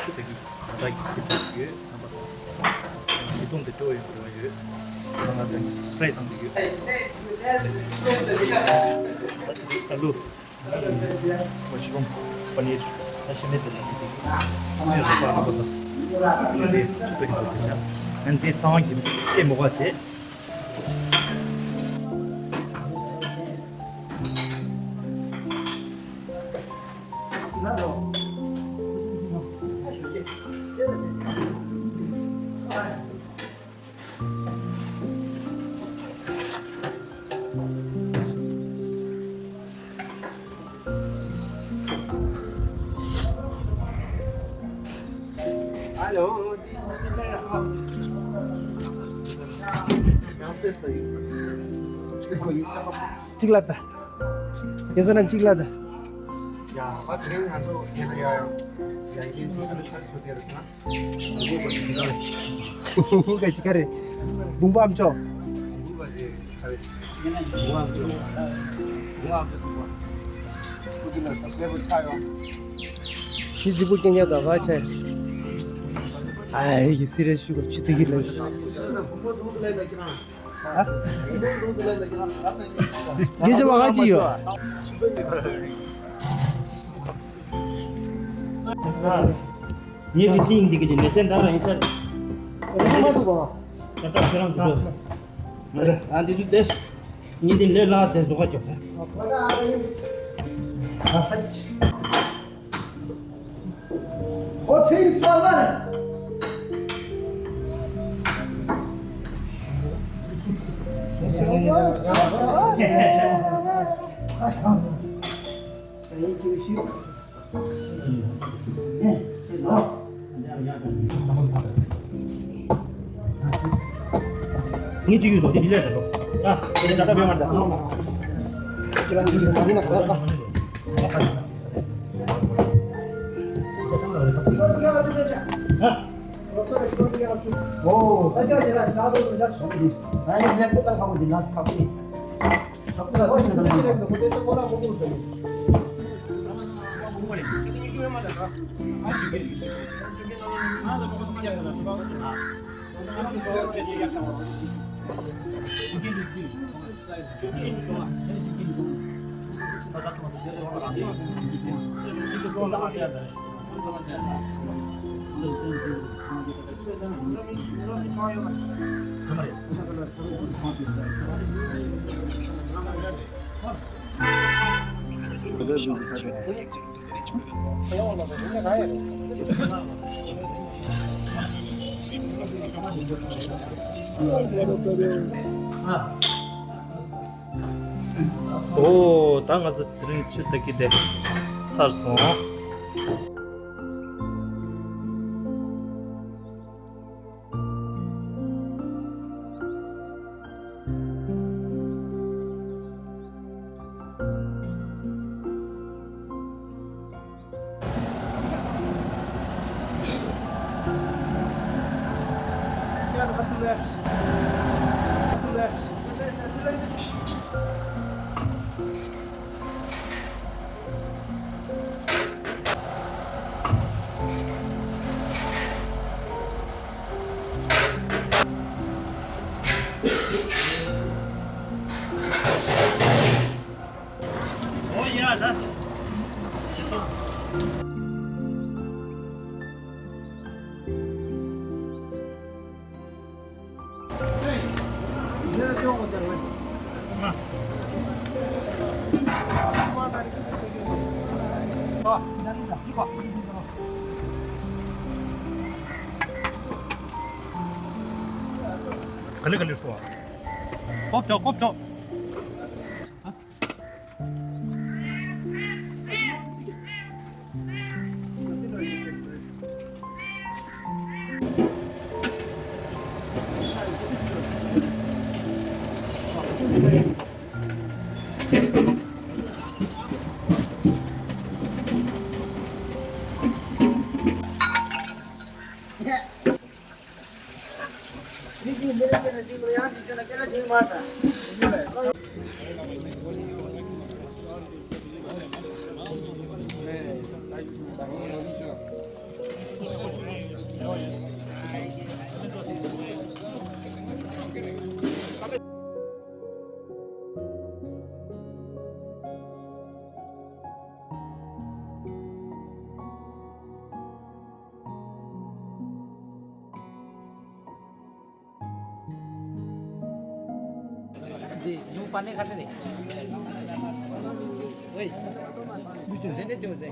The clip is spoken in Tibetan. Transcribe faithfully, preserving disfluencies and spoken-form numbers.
ཆུ་དེ་གི་ད་ལྟ་གི་ཁྱེར་ཚར་ཡོད། རྣམ་པ་ཚོ། ཉིས་སྟོང་དེ་སྤྲོ་བའི་འགྲོ་བ་ཡོད། ད་ང་ཚོ་ཕྲའི་བཏང་གི་ཡོད། ཨ་ལུ། མ་ཤི་རུང་། པ་ནིར། ད་ཤི་མེད་དེ་ལ་དེ་དེ། ཨ་ནི་རོ་པ་རོ་པ་ད། ཡོད་དེ་ཆུ་དེ་གི་འགྲོ་དེ་ཆ། ཨན་དེ་གསང་བ་གི་ཤེས་མོ་ག་བྱེད། གཅིག་ལ་ད། ཡེ་ས་ནམ་གཅིག་ལ་ད། ཡ། ཨ་དེ་རིང་ང་ཚོ་ཡེ་ད་ཡ་ཡ་ཡ་ཡིན་ཅིག་ཨ་ནི་ཆར་སོ་དེ་རུ་སོང་ན། ཧུ་ཧུ་ག་ཅི་ག་རེ། བུང་པ་ཨམ་ཅོག་བུང་པ་ཅི་ག་རེ། བུང་པ་ཨམ་ཅོག་བུང་པ་ཨམ་ཅོག་ཐུག་པ། ཁུ་ཅི་ལ་སབ་སི་ཀ་རེབ་ཆག་ཡོང་། ཤི་ཛི་པུ་ཀེང་ཡ་ད་ག་ཆ། ཨ་ཡི་སི་རེ་ཤུ་ག་ཆུ་ཏི་གི་ལ། ཡེ་ཅི་བ་ག་ཅི་ཡོད། ངེད་ཀྱི་ཅི་ཡིན་འདི་གི་ཅི་ནས་སེམས་དག་རང་ཡིན་ས་རེད། ད་ལྟ་ཁྱེད་རང་ཚོ་ཚོ། ང་རེ་ཨ་འདི་དུ་ཏེས། ངེད་འདི་ལས་ལ་དེ་བཟོ་ག་ཅོག་ད། ཨ་ཧ་ཅི། ཨོ་ཚེ་རིང་ཚོ་ལ་རེད། ཚེ་རིང་ཚོ་ལ་རེད། ངས་ཅིག་ཡོད་ཟོ་དེ་འདི་ལས་ཟེར་རོ། ཡ། དེ་ནས་ད་ལྟ་བེད་མར་ད། ཁྱེད་རང་གིས་ད་ནི་ན་ག་ལ་ད། ཨ། ཨོ། ད་ང་ཚོ་དེ་རིང་ཆུ་ད་གི་དེ་ཚར་སོང་། ག་ལེ་ག་ལེ་སོ། ཀོབ་ཅོ་ཀོབ་ཅོ། ཡུ་པ་ལེ་ཁ་ཏེ་རེད། ཝེ། དུ་ཆེ་རེ་ནེ་ཅོ་ཟེ།